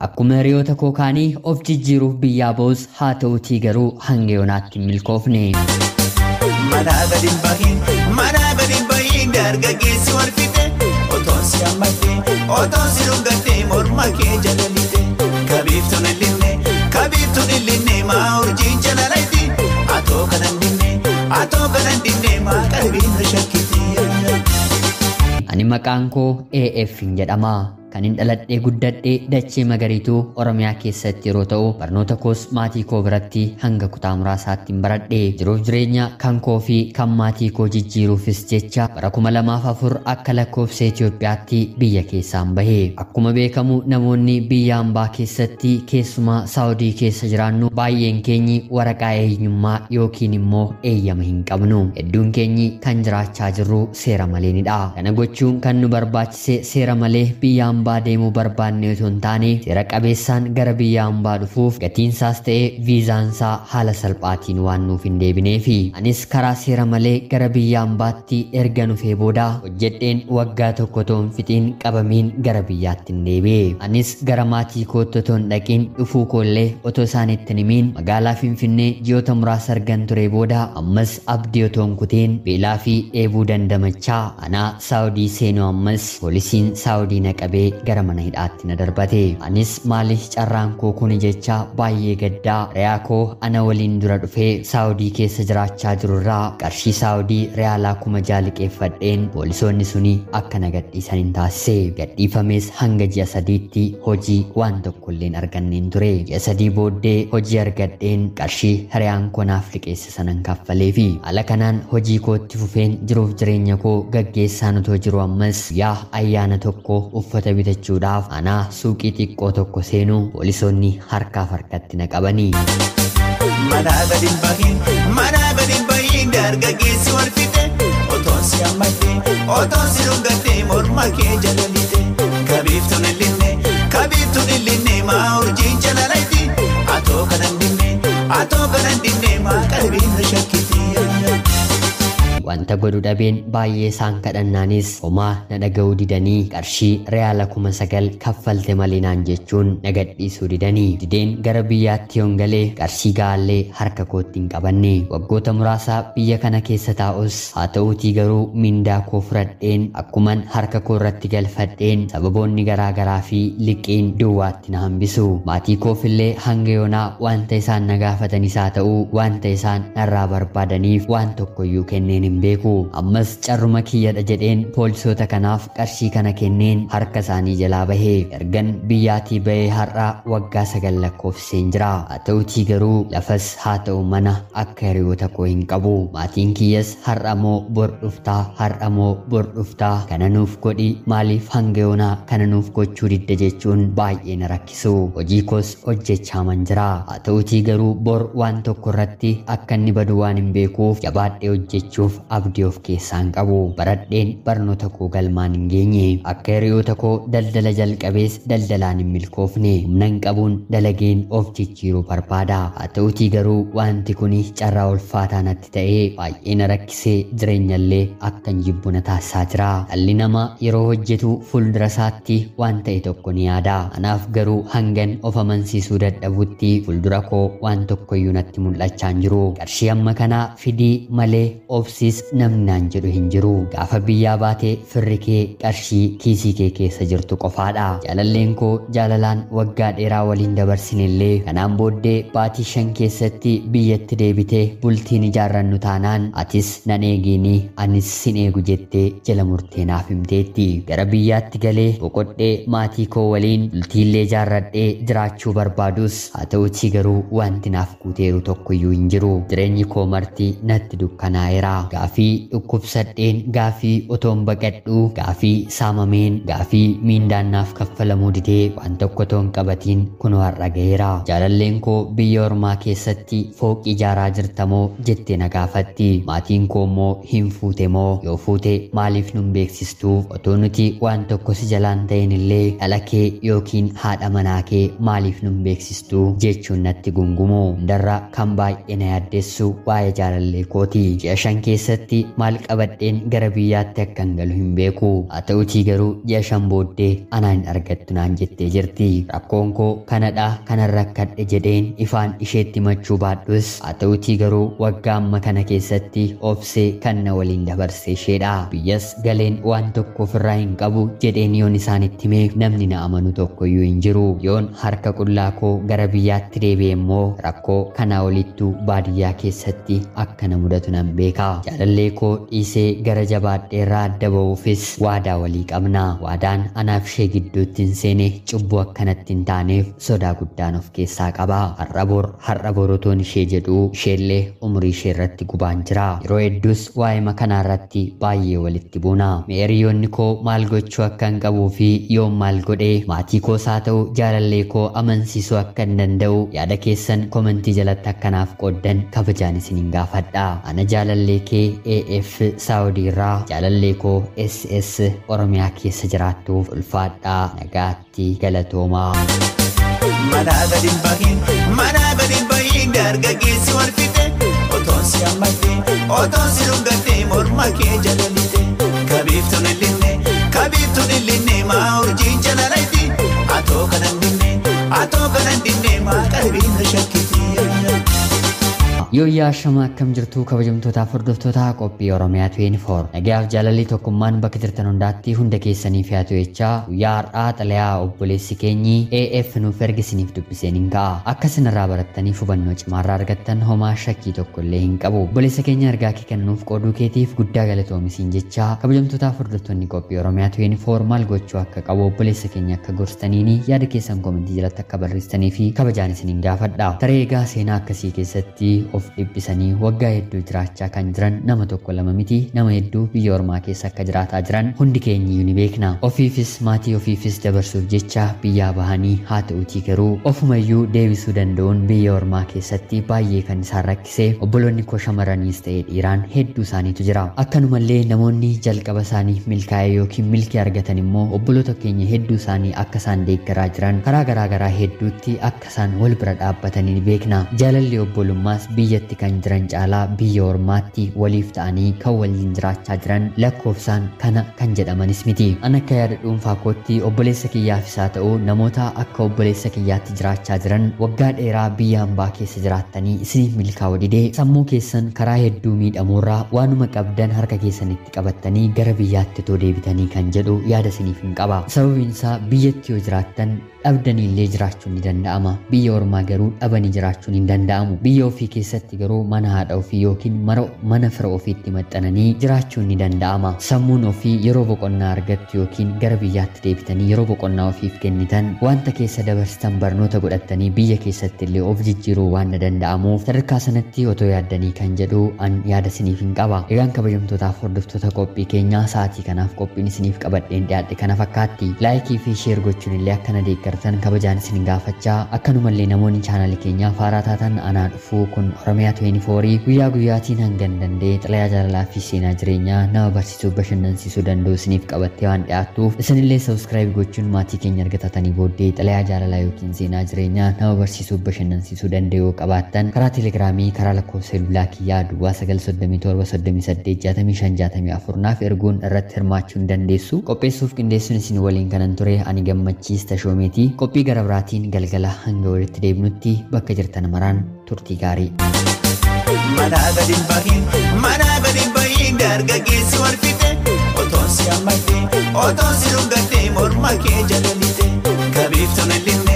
Akkuma hiriyoota koo kaanii of jijjiiruuf biyyaa ba'us haa ta'uutii garuu hanga yoonaatti hin milkoofne. Manaa gadi hin bahin, manaa gadi hin bahin, dargaggeessi wal fixe. Otoon si hammatte, otoon si dhungatte, morma kee jala lixxe. Kabiiftuun hin linne, kabiiftuun hin linne, maa urjiin jala layti. Atoo kanan dinne, atoo kanan dinne, maa qalbiin na shakkiti. Ani maqaan koo AF hin jedhama. Kan hin dhaladhee guddadhee dachee magariituu Oromiyaa keessatti yeroo ta'u, barnoota koos maatii koo biratti hanga kutaa muraasaatti hin baradhe. Jiruuf jireenya kan koo fi kan maatii koo jijjiiruufis jecha bara 2004 akka lakkoofsa Itoophiyaatti biyya keessaan bahe. Akkuma beekamu namoonni biyya hambaa keessatti keessumaa Saawudii keessa jiraannu baay'een keenyi waraqaa eenyummaa yookiin immoo eeyyama hin qabnu. Hedduun keenyi kan jiraachaa jirru seera maleenidha. Kana gochuun kan nu barbaachise seera malee biyya hambaa deemuu barbaanne otoo hin taane seera qabeessaan gara biyya hambaa dhufuuf gatiinsaas ta'e viizaansaa haala salphaatiin waan nuuf hin deebineefi. Anis karaa seera malee gara biyya hambaatti erga dhufee booda hojjedheen waggaa tokko otoo hin fixiin qabamiin gara biyyaatti hin deebi'e. Anis gara maatii kootti otoo hin dhaqiin dhufuu koollee otoo isaanitti hin himiin magaalaa Finfinnee ji'oota muraasa argan ture booda ammas abdii otoo hin kutiin beelaa fi dheebuu dandamachaa anaa Saawudii seenuu ammas poolisiin Saawudii na qabee gara mana hidhaatti na darbate. Anis maaliif carraan koo kuni jecha baay'ee gaddaa re'aa koo ana waliin dura dhufee Saawudii keessa jiraachaa jirurraa qarshii Saawudii riyaalaa 6,000 liqeeffadheen poolisoonni suni akka na gadhiisan hin taasise. Gadhiifames hanga ji'a 3tti hojii waan tokkollee hin arganneen ture. Ji'a 3 booddee hojii argadheen qarshii hiriyaan koo naaf liqeesse sanan kaffaleefi. Haala kanaan hojii kootti fufeen jiruuf jireenya koo gaggeessaan otoo jiru ammas guyyaa ayyaana tokko uffata bitachuudhaaf anaa suuqii xiqqoo tokko seenuu poolisoonni harkaaf harkatti na qabanii. Manaa gadi hin bahin, manaa gadi hin bahin, dargaggeessi wal fixe. Otoon si hammatte, otoon si dhungatte, morma kee jala lixxe. Kabiiftuun hin linne, kabiiftuun hin linne, maa urjiin jala layti. Atoo kanan dinne, atoo kanan dinne, maa qalbiin na shakkiti. Wanta godhu dhabeen baay'ee isaan kadhannaanis homaa na dhaga'uu didanii qarshii reyaala 9,000 kaffalte malee naan jechuun na gadhiisuu didanii. Dideen gara biyyaatti yoon galee qarshii gaallee harka kootti hin qabanne. Waggoota muraasa biyya kana keessa taa'us haa ta'uutii garuu mindaa koo fudhadheen akkuman harka koo irratti galfadheen sababoonni garaa garaa fi liqiin duwwaatti na hambisu. Maatii koofillee hanga yoonaa wanta isaan na gaafatanis haa ta'uu wanta isaan narraa barbaadaniif waan tokkoyyuu kenneen hin beeku. Ammas carruma kiyyadha jedheen poolisoota kanaaf qarshii kana kenneen harka isaanii jalaa bahee. Ergan biyyaatii bahee har'a waggaa 9 lakkoofseen jira. Haa ta'utii garuu lafas haa ta'u mana akka hiriyoota koo hin qabu. Maatiin kiyyas har'a moo bor dhuftaa, har'a moo bor dhuftaa, kana nuuf godhi, maaliif hanga yoonaa kana nuuf gochuu didda jechuun baay'ee na rakkisu. Hojii koos hojjechaa man jira. Haa ta'utii garuu bor waan tokko irratti akka inni badu waan hin beekuuf jabaadhee hojjechuuf abdii of keessaan qabu. Baradheen barnoota koo galmaan hin geenye. Akka hiriyoota koo daldala jalqabees daldalaan hin milkoofne. Humna hin qabuun dalageen of jijjiiruu barbaada. Haa ta'utii garuu wanti kuni carraa ulfaataa natti ta'ee baay'ee na rakkisee jireenyallee akkan jibbu na taasisaa jira. Dhalli namaa yeroo hojjetu fuuldura isaatti waan ta'e tokko ni yaada. Anaaf garuu hangan of amansiisuu dadhabutti fuuldura koo waan tokkoyyuu natti mul'achaa hin jiru. Qarshii amma kanaa fidii malee obsis namni naan jedhu hin jiru. Gaafa biyyaa baatee firri kee qarshii kiisii kee keessa jirtu qofaadha. Jaalalleen koo jaalalaan waggaa dheeraa waliin dabarsinellee kanaan booddee baatii 5 keessatti biyyatti deebitee bultiin ijaarrannu taanaan atis nan eegiini anis sin eegu jettee jala murtee naaf himteetti. Gara biyyaatti galee boqodhee maatii koo waliin bultiillee ijaarradhee jiraachuu barbaadus haa ta'utii garuu wanti naaf guuteeru tokkoyyuu hin jiru. Jireenyi koo marti natti dukkanaa'eera. Gaafii dhukkubsadheen, gaafii otoon baqadhuu, gaafii saamameen, gaafii miindaan naaf kaffalamuu didee waan tokko otoon qabatiin kunoo har'a ga'eera. Jaalalleen koo biyya ormaa keessatti fooqii ijaaraa jirtamoo jettee na gaafatti. Maatiin koo immoo hin fuute moo, yoo fuute maaliif nun beeksistuu, otoo nuti waan tokko si jalaan ta'in illee dhala kee yookiin haadha manaa kee maaliif nun beeksistuu jechuun natti gungumu. Hundarra kan baay'ee na yaaddeessu waa'ee jaalallee kooti. Ji'a 5 keessatti keessatti maal qabadheen gara biyyaatti akkan galu hin beeku. Haa ta'utii garuu ji'a 5 booddee anaan hin argattu naan jettee jirti. Rakkoon koo kanadha, kanan rakkadhe jedheen ifaan isheetti machuu baadhus, haa ta'utii garuu waggaa amma kana keessatti obsee kan na waliin dabarse isheedha. Biyyas galeen waan tokko ofirraa hin qabu jedheen yoon isaanitti himee namni na amanu tokkoyyuu hin jiru. Yoon harka qullaa koo gara biyyaatti deebi'e immoo rakkoo kanaa olittuu baadiyyaa keessatti akka na mudatu nan beeka. Jaalallee koo dhiisee gara jabaadheerraa adda ba'uufis waadaa walii qabna. Waadaan anaaf ishee gidduutti hin seene cubbuu akkanatti hin taaneef sodaa guddaan of keessaa qaba. Har'a bor otoon ishee jedhu isheellee umurii ishee irratti gubaan jira. Yeroo hedduus waa'ee kanaa irratti baay'ee walitti buuna. Hiriyoonni koo maal gochuu akka hin qabuu fi yoom maal godhee maatii koos haa ta'u jaalallee koo amansiisuu akka hin danda'u yaada keessan komentii jalatti akkanaaf qooddan kabajaan isiniin gaafadha. Ana jaalallee kee AF Saawudii irraa jaalallee koo SS Oromiyaa keessa jiraattuuf ulfaadhaa, nagaatti, galatoomaa. Manaa gadi hin bahin, manaa gadi hin bahin, dargaggeessi wal fixe. Otoon si hammatte, otoon si dhungatte, morma kee jala lixxe. Kabiiftuun hin linne, kabiiftuun hin linne, maa urjiin jala layti. Atoo kanan dinne, atoo kanan dinne, maa qalbiin na shakkiti. Yooyyaa shama akkam jirtu kabajamtootaaf hordoftoota qophii Oromiyaa 24. Nagayaaf jaalalli tokkummaan bakka jirtan hundaatti hunda keessaniif haa ta'u jechaa guyyaa har'aa xalayaa obboleessi keenyi AF nuuf erge isiniif dubbiseen hin ka'a. Akka isinirraa barattaniif hubannoo cimaarraa argattan homaa shakkii tokko illee hin qabu. Obboleessa keenya ergaa kee kana nuuf qooduu keetiif guddaa galatoomi jechaa kabajamtootaaf hordoftoonni qophii Oromiyaa 24 maal gochuu akka qabu obboleessa keenya akka gorsitaniini yaada keessan komentii jalatti akka barreessitanii fi kabajaan isiniin gaafadha. Taree egaa seenaa akkasii keessatti of dhiphisanii waggaa hedduu jiraachaa kan jiran nama tokko lama miti, nama hedduu biyya ormaa keessa akka jiraataa jiran hundi keenyiyyuu ni beekna. Ofiifis maatii ofiifis dabarsuuf jecha biyyaa bahanii haa ta'utii garuu ofumayyuu deebisuu danda'uun biyya ormaa keessatti baay'ee kan isaan rakkise obboloonni koo shamarraniis ta'ee dhiiraan hedduu isaaniitu jira. Akkanumallee namoonni jalqaba isaanii milkaa'ee yookiin milkii argatan immoo obboloota keenya hedduu isaanii akka isaan deeggaraa jiran karaa garaa garaa hedduutti akka isaan wal bira dhaabbatanii ni beekna. Jaalalli obbolummaas biyyatti kan jiran caalaa biyya ormaatti waliif ta'anii kan waliin jiraachaa jiran lakkoofsaan kana kan jedhamanis miti. An akka yaada dhuunfaa kootti obboleessa kiyyaafis haa ta'u namoota akka obboleessa kiyyaatti jiraachaa jiran waggaa dheeraa biyya hambaa keessa jiraattanii isiniif milkaa'uu didee sammuu keessan karaa hedduu miidhamuurraa waanuma qabdan harka keessanitti qabattanii gara biyyaatti otoo deebitanii kan jedhu yaada isiniif hin qaba. Sababiin isaa biyyatti yoo jiraattan dhabdanii illee jiraachuun ni danda'ama. Biyya ormaa garuu dhabanii jiraachuun hin danda'amu. Biyya ofii keessatti garuu mana haadha ofii yookiin mana fira ofiitti maxxananii jiraachuun ni danda'ama. Sammuun ofii yeroo boqonnaa argattu yookiin gara biyyaatti deebitanii yeroo boqonnaa ofiif kennitan wanta keessa dabarsitan barnoota godhattanii biyya keessatti illee of jijjiiruu waan danda'amuuf sadarkaa sanatti otoo yaaddanii kan jedhu an yaada isiniif hin qaba. Egaan kabajamtootaaf hordoftoota qophii keenyaa sa'aatii kanaaf qophiin isiniif qabadheen dhiyaadhe kana fakkaatti. Laayikii fi sheer gochuun illee akkana deeggartan kabajaan isin gaafachaa akkanumallee namoonni chaanalii keenyaa faaraa taatan anaa dhufuu kun Oromiyaa 24 guyyaa guyyaatiin hangan danda'e xalayaa jaalalaa fi seenaa jireenyaa nama barsiisuu bashannansiisuu danda'u isiniif qabattee waan dhiyaattuuf isinillee sabskiraayib gochuun maatii keenya argatatanii booddee xalayaa jaalalaa yookiin seenaa jireenyaa nama barsiisuu bashannansiisuu danda'u qabaattan karaa telegiraamii karaa lakkoofsa bilbilaa kiyyaa duwwaa 937 38 65 64 naaf erguun irratti hirmaachuu ni dandeessu. Qopheessuuf qindeessuun isin waliin kanan ture ani Gammachiis Tashoomeeti. Qophii gara biraatiin galgala hanga walitti deebinutti bakka jirtan maraan turtii gaarii. Manaa gadi hin bahin, manaa gadi hin bahin, dargaggeessi wal fixe. Otoon si hammatte, otoon si dhungatte, morma kee jala lixxe. Kabiiftuun hin linne.